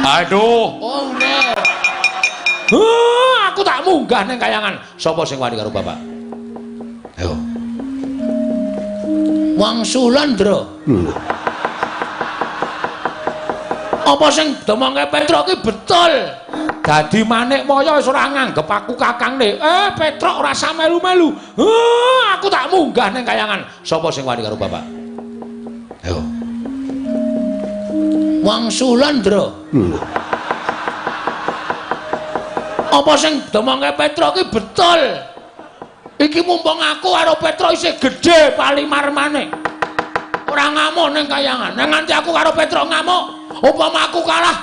Aduh. Oh, urip. Aku tak munggah ning kayangan. Sapa sing wani karo bapak? Ayo. Wangsulan, Ndra. Lho. Apa sing domongke Petruk ki betul? Dadi manik moyo wis ora nganggep aku kakangne. Petruk ora usah melu-melu. Aku tak munggah ning kayangan. Sapa sing wani karo bapak? Ayo. Wangsulan, Ndra. Lho. Apa sing domongke Petruk ki betul? Iki mumpung aku karo Petruk isih gedhe palimarmane. Ora ngamuk ning kayangan. Nek nganti aku karo Petruk ngamuk, upama aku kalah,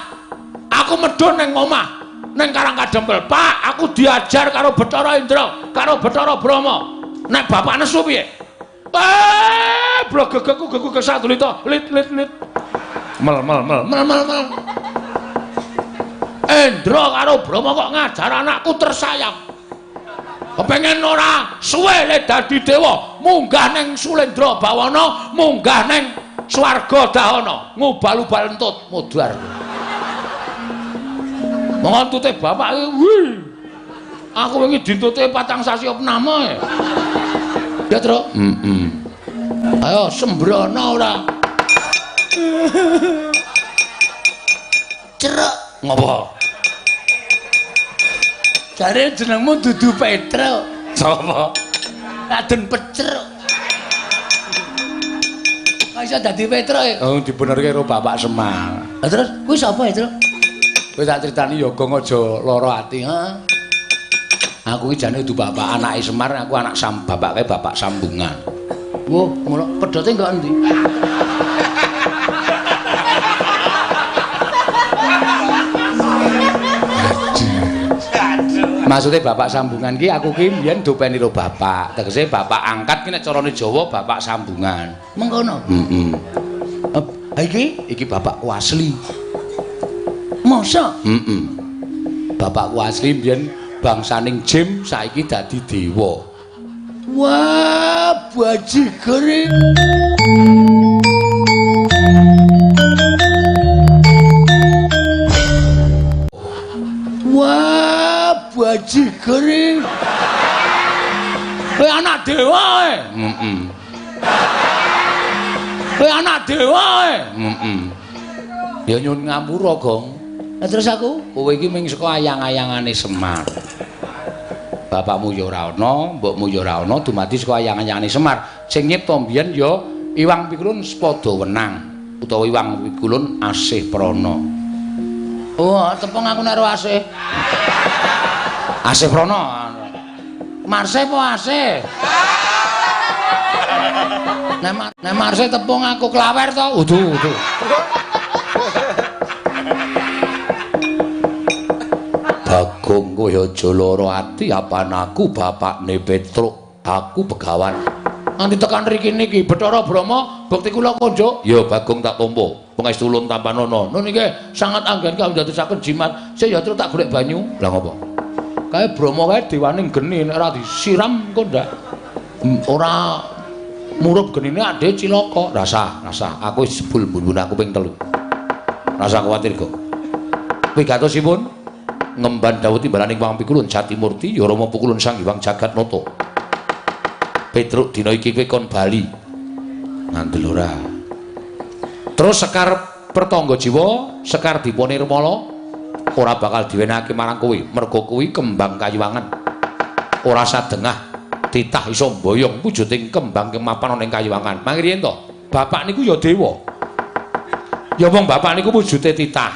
aku medhun ning omah, ning Karang Kadempel. Pak, aku diajar karo Bathara Indra, karo Bathara Brahma. Nek bapak nesu piye? Blogegegku geguk sadulita, lit lit lit. Mel mel mel mel mel mel. Indra karo Brahma kok ngajar anakku tersayang. Kepengen ora suwe le dadi dewa, munggah ning Sulendra Bawana, munggah ning swarga dahana, ngubal-ubal entut mudhar. Monggo entute bapak iki, wih. Aku wingi dintute 4 sasi opname. Ya, Truk? Heeh. Ayo sembrono ora. Ceruk. Ngopo? Jare jenengmu dudu Petruk. Sapa? Raden Petruk. Kok iso dadi Petruk ya? Oh, dibenerke karo Bapak Semar. Lah terus kuwi sapa ya, Truk? Kowe tak critani ya Gong aja lara ati. Heeh. Aku iki jane dudu bapak anake Semar, aku anak bapake bapak sambungan. Wah, ngono pedote enggak endi? Maksudnya bapak sambungan ki aku ki mbiyen dopeni karo bapak. Tegese bapak angkat ki nek carane Jawa bapak sambungan. Mengkono. Heeh. Ha iki iki bapakku asli. Masa? Heeh. Bapakku asli mbiyen bangsaning jim saiki dadi dewa. Wah, bajigur. Wah, bajigur. Kowe anak dewa kowe. Heeh. Kowe anak dewa kowe. Heeh. Ya nyuwun ngapura, Gong. Lah terus aku? Kowe iki ming saka ayang-ayangane Semar. Bapakmu ya ora ana, mbokmu ya ora ana, dumadi saka ayang-ayangane Semar. Sing nyipta mbiyen ya Iwang Pikulun Sepada Wenang utawa Iwang Pikulun Asih Prana. Oh, tepung aku nek asih. Asih Prana. Marse apa asih? Nek marse tepung aku klawer to. Udu, udu. Bagong kowe aja lara ati apan aku bapakne Petruk, aku begawan. Nganti tekan mriki niki Bathara Brahma bekti kula konjuk. Ya Bagong tak tampa. Pangestu ulun tampanana. Nun niki sangat anggen kawujudake jimat. Sik ya terus tak golek banyu. Lah ngopo? Kae Brahma kae dewaning geni nek ora disiram engko ndak ora murup genine ade cilaka. Rasah, rasah. Aku wis jebul mbun-mbun aku ping 3. Rasah kuwatir kok. Wigatosipun ngemban dawuh timbalaning Wang Pikulun Jatimurti ya Rama Pukulun Sang Hyang Jagatnata. Petruk dina iki kowe kon bali. Ngandel ora. Terus Sekar Pertangga Jiwa, Sekar Dipa Nirmala ora bakal diwenehake marang kowe, merga kuwi kembang kayuwangan. Ora sadengah titah iso mboyong wujuding kembang kemapan ana ing kayuwangan. Mangke riyen to, bapak niku ya dewa. Ya wong bapak niku wujude titah.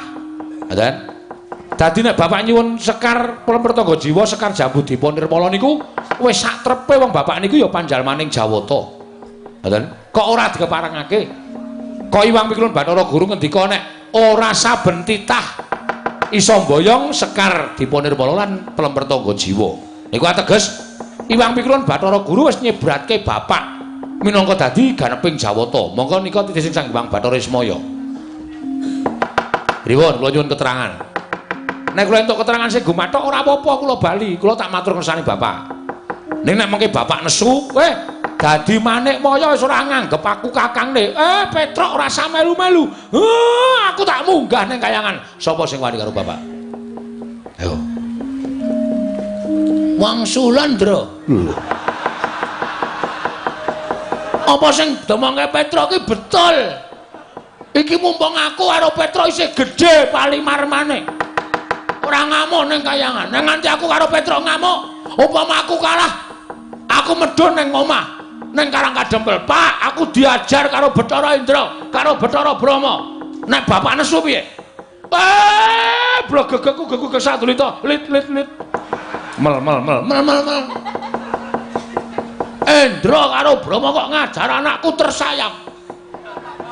Ngoten. Dadi nek bapak nyuwun Sekar Pertangga Jiwa, Sekar Jambu Dipa Nirmala niku wis sak trepe wong bapak niku ya panjalmaning Jawata. Ngoten. Kok ora dikeparengake? Kok Iwang Pikulun Bathara Guru ngendika nek ora saben titah iso mboyong Sekar Dipa Nirmala lan Pertangga Jiwa. Niku ateges Iwang Pikulun Bathara Guru wis nyebratke bapak minangka dadi ganeping Jawata. Monggo nika titih Sang Hyang Bathara Ismaya. Pripun kula nyuwun keterangan. Nek kula entuk keterangan sing gumathok ora apa-apa kula bali, kula tak matur ngersane bapak. Ning nek mengke bapak nesu, Dadi Manikmaya wis ora nganggep aku kakangne. Petruk ora usah melu-melu. Aku tak munggah ning kayangan. Sapa sing wani karo bapak? Ayo. Wangsulan, Ndra. Lho. Apa sing domongke Petruk iki betul? Iki mumpung aku karo Petruk isih gedhe palimarmane. Ora ngamuk ning kayangan. Nek nganti aku karo Petruk ngamuk, upama aku kalah, aku medhun ning omah, ning Karang Kadempel. Pak, aku diajar karo Bathara Indra, karo Bathara Brahma. Nek bapak nesu piye? Blogegegku geguk sadulita, lit lit lit. Mel mel mel mel mel mel. Indra karo Brahma kok ngajar anakku tersayang.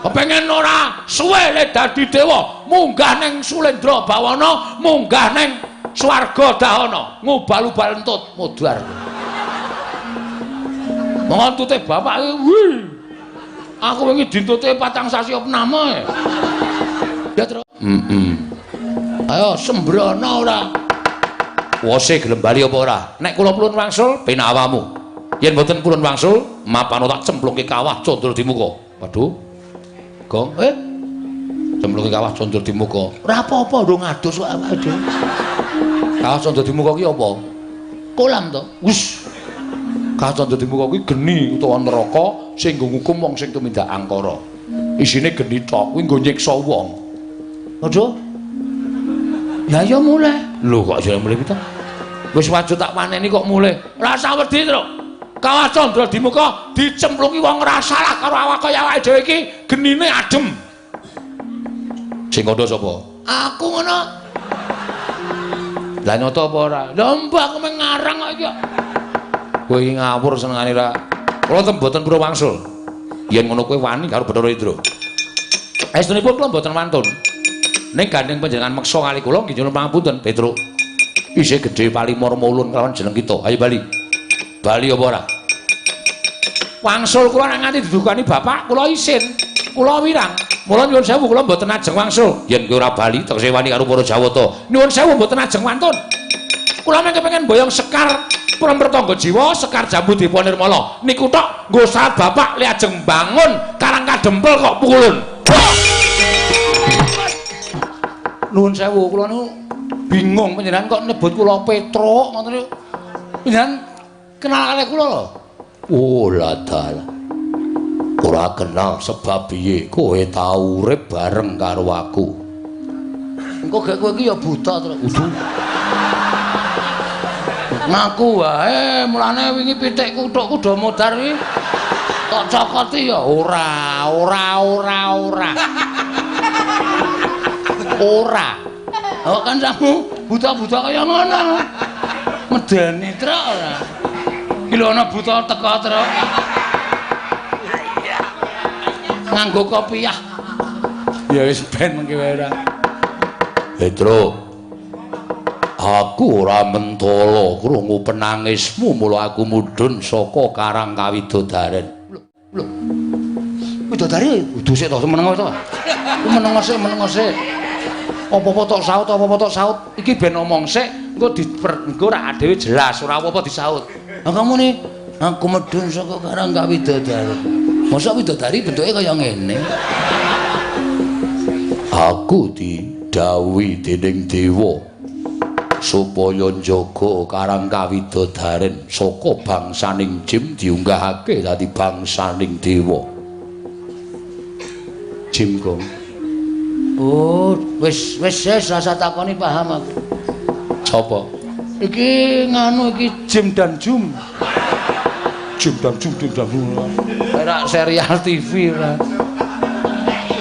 Kepengen ora suwe le dadi dewa, munggah ning Sulendra Bawana, munggah ning swarga Dahana, ngubal-ubal entut modar. Monggo entute bapak iki, wih. Aku wingi dintute 4 sasi opname. Ya, Tru. Heeh. Ayo sembrono ora. Wose gelem bali apa ora? Nek kula purun wangsul penak awamu. Yen mboten purun wangsul, mapano tak cemplungke kawah condro di muka. Waduh. Gong, cemplungke kawah condro di muka. Ora apa-apa ndung adus kok awake dhewe. Kawah condro di muka ki apa? Kolam to. Wis. Kawah condro di muka kuwi geni utawa neraka sing nggo ngukum wong sing tumindak angkara. Isine geni tok kuwi nggo nyiksa wong. Waduh. Ya ya mulai. Lho kok jare mulih pita? Wis wajud tak paneni kok mulih. Ora usah wedi, Tru. Kawah Candra di muka dicemplungi wong ora salah karo awak kaya awake dhewe iki genine adem. Sing kandha sapa? Aku ngono. Lah nyoto apa ora? Lha mbah aku mung ngarang kok iki. Kowe iki ngawur senengane ra. Kula tem mboten purun wangsul. Yen ngono kowe wani karo Bathara Indra. Estunipun kula mboten wantun. Ning gandeng panjenengan meksa kali kula nggih nyuwun pangapunten, Petruk. Isih gedhe palimarma ulun kelawan jeneng kita. Ayo bali. Bali apa ora? Wangsul kula nek nganti didukani bapak kula isin. Kula wirang. Mula nyuwun sewu kula mboten ajeng wangsul. Yen kowe ora bali tegese wani karo para Jawata. Nyuwun sewu mboten ajeng wantun. Kula mengke pengen boyong sekar Prampertangga Jiwa, sekar Jambu Dipa Nirmala. Niku tok nggo syarat bapak le ajeng bangun Karang Kadempel kok pukulun. Nuwun sewu kula niku bingung panjenengan kok nyebut kula Petruk ngoten niku. Panjenengan kenal kalih kula lho. Oh la dalah. Ora kenal sebab piye kowe tau urip bareng karo aku. Engko gek kowe iki ya buta terus. Udu. Ngaku wae mulane wingi pitikku thukku do modar iki. Tok cokoti ya ora, ora, ora, ora. Ora. Awak kan samu buta-buta kaya ngono. Medeni truk ora. Iki lho ana buta teka truk. Nganggo kopiah. Ya wis ben mengki wae ora. Petruk. Aku ora mentala krungu penangismu mula aku mudhun saka Karang Kawidodaren. Lho. Widodari kudu sik to meneng to. Meneng sik, meneng sik. Apa-apa tok saut, apa-apa tok saut. Iki ben omong sik, engko engko ora dhewe jelas, ora apa-apa disaut. Lah kamu nih, aku medhun saka Karang Kawidodari. Mosok widodari bentuke kaya ngene. Aku didhawuhi dening dewa supaya njaga Karang Kawidodaren saka bangsaning Jim diunggahake dadi bangsaning dewa. Jim Gong. Oh, wis wis wis rasa takoni paham aku. Sapa? Iki nganu iki Jim dan Jum. Jim dan Jum, Jim dan Jum. Ora serial TV ora.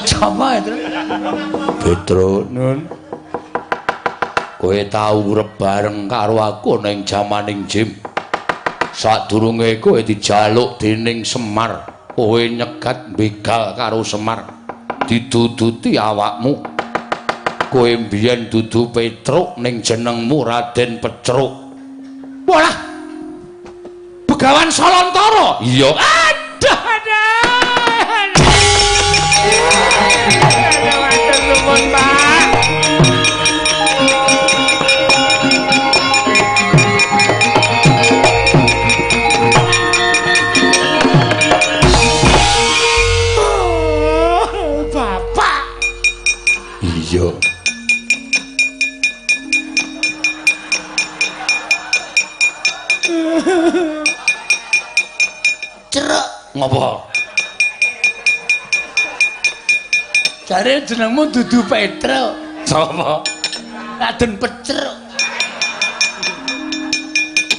Sapa itu? Petruk, Nun. Kowe tau urip bareng karo aku ning jamaning Jim. Sadurunge kowe dijaluk dening Semar, kowe nyegat begal karo Semar. Diduduti awakmu. Kowe mbiyen dudu Petruk ning jenengmu Raden Petruk. Walah. Begawan Solontara. Iya. Aduh, aduh. Aduh, nuwun, Pak. Iya. Cerek Ngopo? Jare jenengmu dudu Petruk. Sapa? Raden Petruk.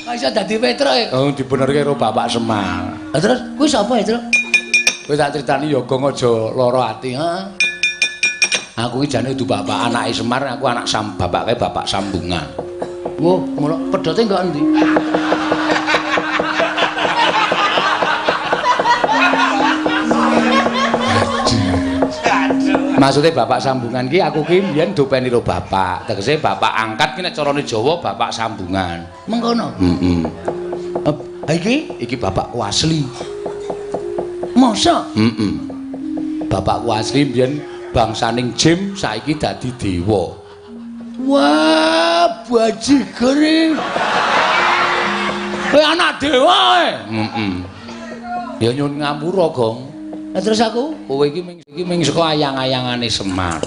Kok iso dadi Petruk e? Oh, dibenerke karo Bapak Semar. Lah terus kuwi sapa, Truk? Kowe tak critani ya Gong aja lara ati, heeh. Aku iki jane dudu bapak anake Semar, aku anak bapake bapak sambungan. Wah, ngono pedote nggo endi? Maksudnya bapak sambungan ki aku ki mbiyen dopeni karo bapak. Tegese bapak angkat ki nek carane Jawa bapak sambungan. Mengkono. Heeh. Ha iki iki bapakku asli. Masa? Heeh. Bapakku asli mbiyen bangsaning jim saiki dadi dewa. Wah, bajigur iki. Kowe anak dewa kowe. Heeh. Ya nyuwun ngapura, Gong. Lah terus aku? Kowe iki ming saka ayang-ayangane Semar.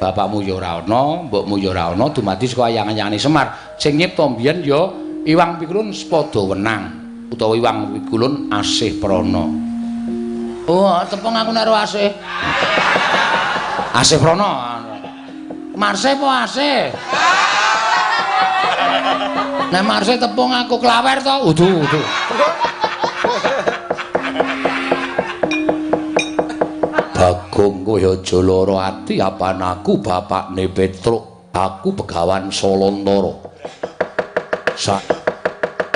Bapakmu ya ora ana, mbokmu ya ora ana, dumadi saka ayang-ayangane Semar. Sing nyipta mbiyen ya Iwang Pikulun Sepada Wenang utawa Iwang Pikulun Asih Prana. Oh, tepung aku nek asih. Asih Prana. Marse apa asih? Nek marse tepung aku klawer to? Udu, udu. Bagong kowe aja lara ati apan aku bapakne Petruk, aku begawan Salantara.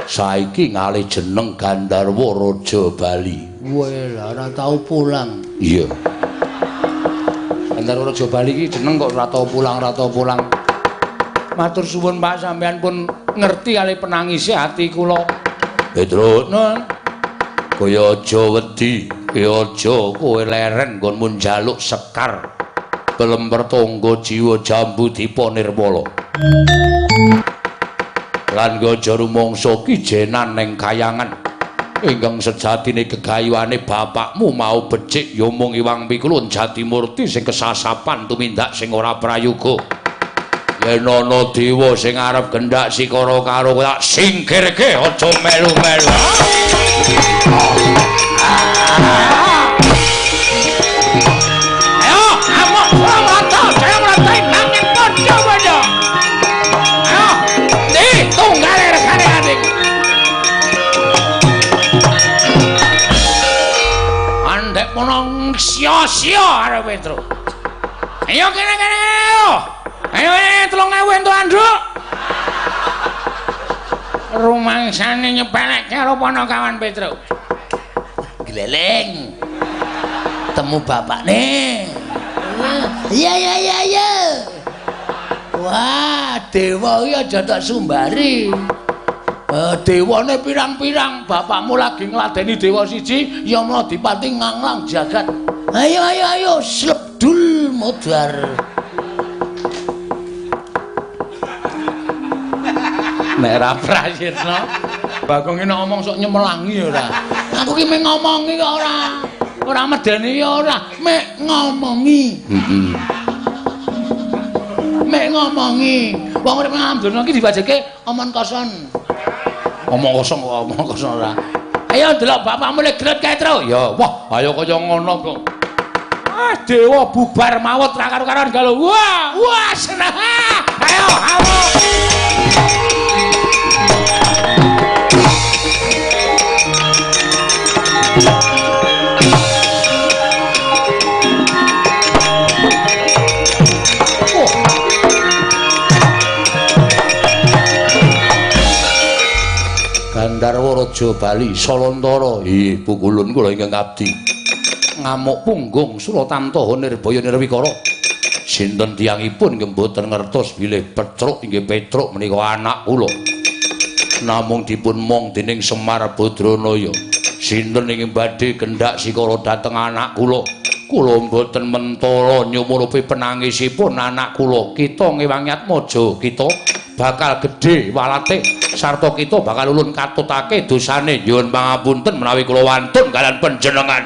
Saiki ngalih jeneng Gandharwa Raja Bali. Weh, lah ora tau pulang. Iya. Gandharwa Raja Bali iki jeneng kok ora tau pulang, ora tau pulang. Matur suwun Pak, sampean pun ngerti kali penangise ati kula. Petruk, Nun. Kowe aja wedi, kowe aja kowe leren nggonmu njaluk sekar kelemper tangga jiwa jambu dipa nirmala. Lan aja rumangsa kijenan ning kayangan ingkang sejatine gegayuhane bapakmu mau becik ya mung Iwang Pikulun Jatimurti sing kesasapan tumindak sing ora prayoga. Yen ana dewa sing arep gendak sikara karo tak singkirke aja melu-melu. Ayo, amuk Suramarta, jaya mrata nanging padha-padha. Ayo, ndi tunggale regane atiku. Andek mono sia-sia arep Petruk. Ayo kene-kene ayo. Ayo 3000 entuk anduk. Rumangsane nyepelekke karo Panakawan Petruk. Gleleng. Temu bapakne. Iya iya iya iya. Wah, dewa iki aja tak sumbari. Dewane pirang-pirang, bapakmu lagi ngladeni dewa siji, ya mla dipati nganglang jagat. Ayo ayo ayo, slebdul modar. Nek ra prayitna, Bagong iki nek ngomong sok nyemelangi ora. Aku ki mek ngomongi kok ora. Ora medeni ya ora, mek ngomongi. Heeh. Mek ngomongi. Wong urip nang donya iki diwajibke omong kosong. Omong kosong kok omong kosong ora. Ayo ndelok bapakmu lek gret kae, Tru. Ya, wah, ayo kaya ngono kok. Ah, dewa bubar mawut ra karo-karon galo. Wah, wah seneng. Ayo, ayo. Gandharwa Raja Bali Salantara. Ih, pukulun kula ingkang abdi. Ngamuk punggung Suratantaha Nirbaya Nirwikara. Sinten tiyangipun nggih mboten ngertos bilih Petruk inggih Petruk menika anak kula. Namung dipun mong dening Semar Badranaya. Sinten ingkang badhe kendhak sikara dhateng anak kula? Kula mboten mentala nyumurupi penangisipun anak kula. Kita ngewangi atmaja kita bakal gedhe walate sarta kita bakal ulun katutake dosane. Nyuwun pangapunten menawi kula wantun kalian panjenengan.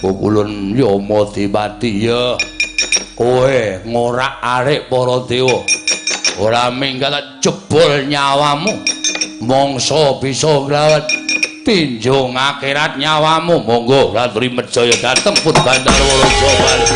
Pukulun Yama Dipati ya. Kowe ngorak-arik para dewa. Ora minggat jebol nyawamu. Mongso bisa nglawat tinjung akhirat nyawamu. Monggo Ratri Mejaya dhateng pun Bandarwa Raja Bali.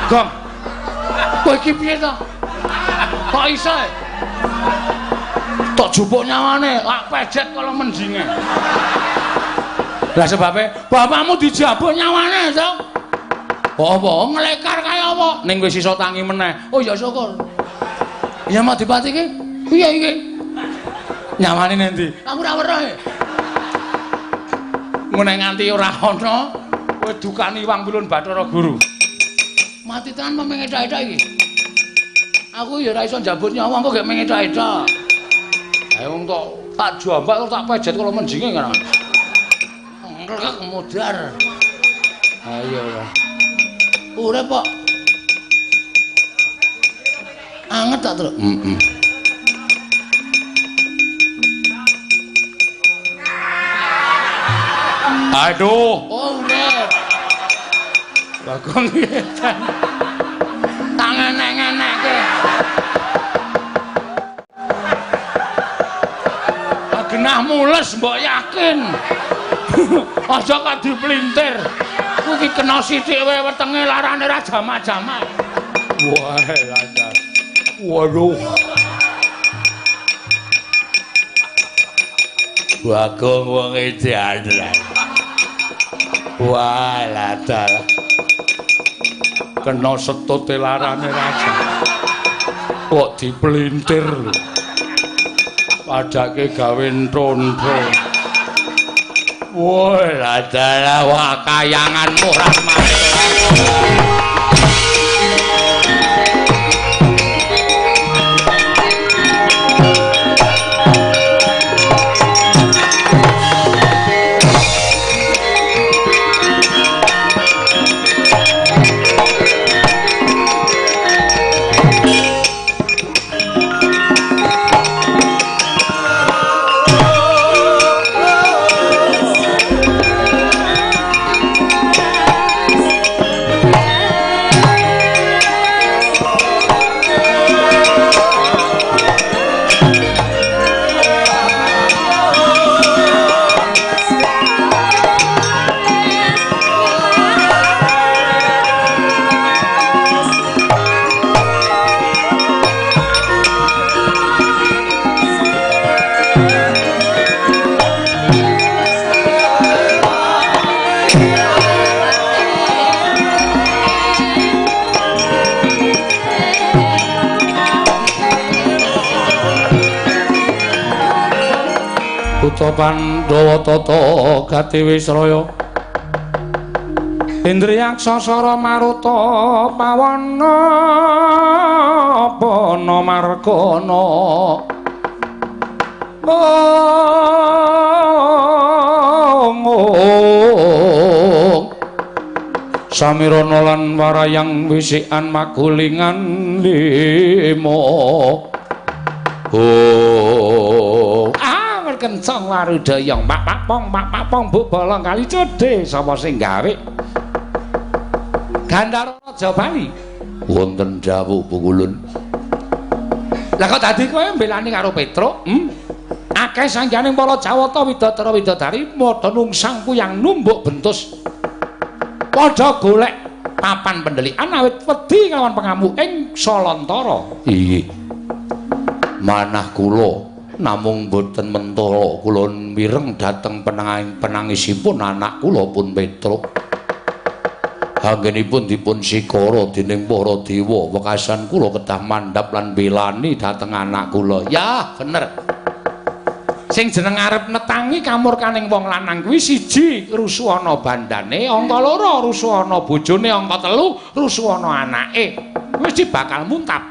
Gong. Kowe iki piye to? Kok iso? Tok jupuk nyawane, lak pejet kala mendinge. Lah sebabe bapakmu dijabuk nyawane to? Apa nglekar kaya apa? Ning wis iso tangi meneh. Oh ya syukur. Ya Madipati iki piye iki? Nyawane nendi? Aku ora weruh. Ngene nganti ora ana kowe dukani Wang Pilun Bathara Guru. Mati tenan mengetak-etak iki. Aku ya ora iso njabut nyawa engko gek mengetak-etak. Ayo wong tok tak jambak terus tak pejet kala menjinge kan. Nglek modar. Ayo lah. Urip kok. Anget tak, Truk? Heeh. Aduh. Oh, urip. Bagong edan. Tangan-ngenekke. Genah mules mbok yakin. Aja kok dipelintir. Kuwi kena sithik wae wetenge larane ra jamak-jamak. Wah, lancar. Waduh. Bagong wong edan. Wah, lancar. Kena setute larane raja. Kok dipelintir lho. Padake gawe ntontho. Wah, ladalah wah kayanganmu rahmat. Putra Pandhawa tata gati wisraya Indriyaksa sara maruta pawana pana margana Samirana lan warayang wisikan magulingan lima. Oh, kencang warudayang pak pak pong pak pak pong buk bolong kali codhe sapa sing gawe Gandhara Raja Bali wonten dawuh Pukulun. Lah kok dadi kowe mbelani karo Petruk? Akeh sangganing para Jawata widadara widadari padha nungsang kuyang numbuk bentus padha golek papan pendelikan awit wedi kelawan pengamuk ing Salantara. Iya. Manah kula namung boten mentala kula mireng dhateng penangisipun anak kula pun Petruk. Anggenipun dipun sikara dening para dewa, wekasan kula kedah mandhap lan belani dhateng anak kula. Ya, bener. Sing jeneng arep netangi kamurkaning wong lanang kuwi siji rusuhana bandane, angka loro rusuhana bojone, angka telu rusuhana anake. Mesti bakal muntap.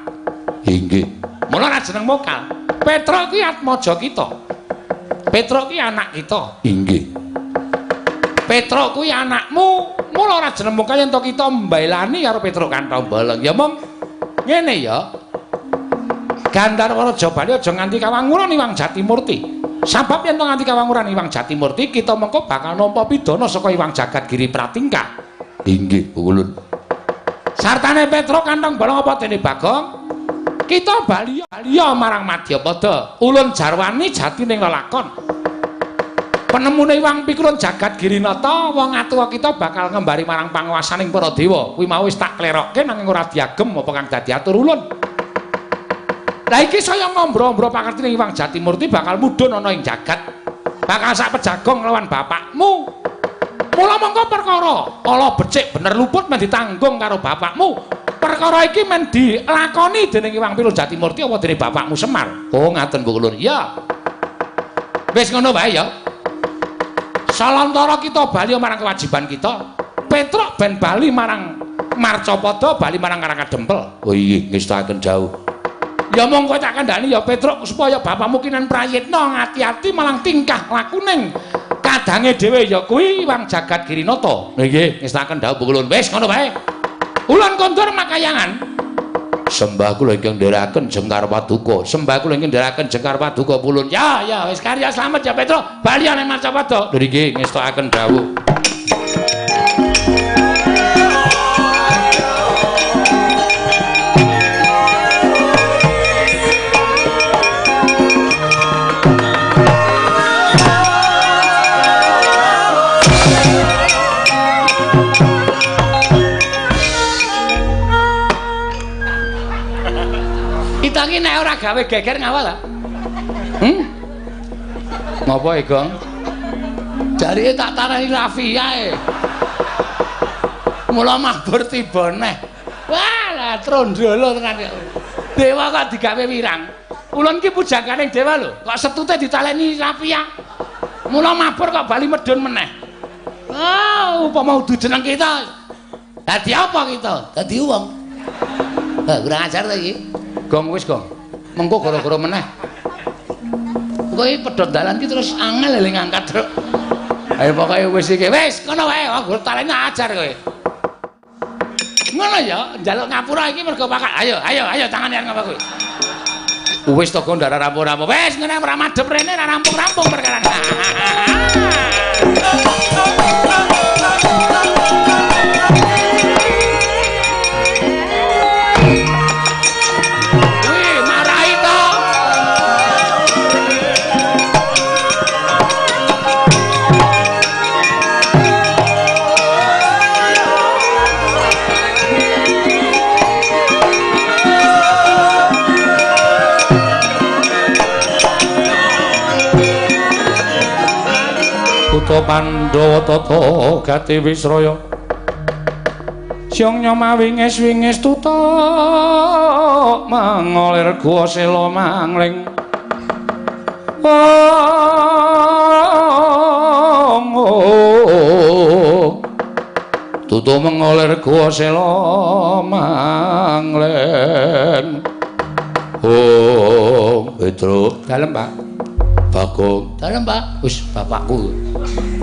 Inggih. Mula ora jeneng mokal. Petruk ki atmaja kita. Petruk ki anak kita. Inggih. Petruk kuwi anakmu. Mula ora jeneng mokal yen to kita mbelani karo Petruk Kantong Bolong. Ya mong ngene ya. Gandharwa Raja Bali aja nganti kawanguran Iwang Jatimurti. Sabab yen to nganti kawanguran Iwang Jatimurti, kita mengko bakal nampa pidana saka Iwang Jagat Giri Pratingkah. Inggih, Pukulun. Sartane Petruk Kantong Bolong apa dene Bagong? Kita bali marang Madyapada. Ulun jarwani jatining lelakon. Penemune Iwang Pikulun Jagat Girinata, wong atuwa kita bakal ngembari marang panguwasaning para dewa. Kuwi mau wis tak klerokke nanging ora diagem apa kang dadi atur ulun. Lah iki saya ngombro-ombro pakertine Iwang Jatimurti bakal mudhun ana ing jagat. Bakal sak pejagong lawan bapakmu. Mula mongko perkara ala becik bener luput men ditanggung karo bapakmu. Perkara iki men dilakoni dening Iwang Pikulun Jatimurti apa dening bapakmu Semar. Oh ngaten Bu Kulun. Iya. Wis ngono wae ya. Salantara kita bali marang kewajiban kita. Petruk ben bali marang Marcapada, bali marang Karang Kadempel. Oh iya, ngestakaken dawuh. Ya monggo tak kandhani ya Petruk supaya bapakmu kinen prayitna ngati-ati malang tingkah lakuning kadange dhewe ya kuwi Iwang Jagat Girinata. Nggih, ngestakaken dawuh Bu Kulun. Wis ngono wae. Ulun kondur makayangan. Sembah kula ingkang ndherekaken jengkar paduka. Sembah kula ingkang ndherekaken jengkar paduka Pulun. Ya, ya wis karya slamet ya Petruk. Bali nang Marcapada. Nggih, ngestakaken dawuh. Kita iki nek ora gawe geger ngawal ta? Ngopo e, Gong? Jarike tak tarani Rafia e. Mula mabur tiba neh. Wah, lah trondolo tenan. Dewa kok digawe wirang. Ulun ki pujangganing dewa lho, kok setute ditaleni Rafia. Mula mabur kok bali medhun meneh. Ah, upama udu jeneng kita. Dadi apa kita? Dadi wong. Hah, kurang ajar ta iki. Gong wis, Gong. Mengko gara-gara meneh. Kowe pedhot dalan ki terus angel le ngangkat, Truk. Ayo pokoke wis iki. Wis, ngono wae, aku taleni ajar kowe. Ngono ya, njaluk ngapura iki mergo pakat. Ayo, ayo, ayo tangane arep ngapa kowe. Wis to Gong ndara rampung-rampung. Wis ngene ora madhep rene ora rampung-rampung perkara. Kutha Pandhawa tata gati wisraya Syong nyoma wingis-wingis tutuk mangolir guwa sela mangling. Tutuk mengolir guwa sela mangling. Oh, Petruk. Dalem, Pak. Bagong. Dalem, Pak. Wis bapakku.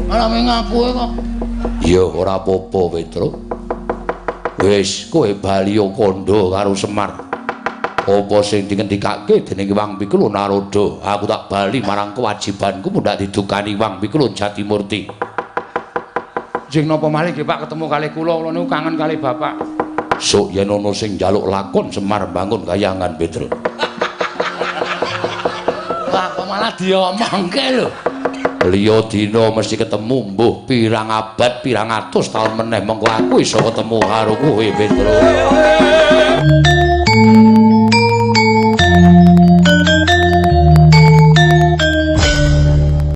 Malah ngaku kok. Ya ora apa-apa, Petruk. Wis kowe bali kandha karo Semar. Apa sing dingendikake dening Hyang Pikulun Narada, aku tak bali marang kewajibanku mundhak didukani Hyang Pikulun Jatimurti. Jeng napa malih nggih Pak ketemu kalih kula, kula niku kangen kalih bapak. Sok yen ana sing njaluk lakon Semar bangun kayangan, Petruk. Wah, kok malah diomongke lho. Liya dina mesti ketemu mbuh pirang abad pirang atus taun meneh mengko aku iso ketemu karo kowe, Petruk.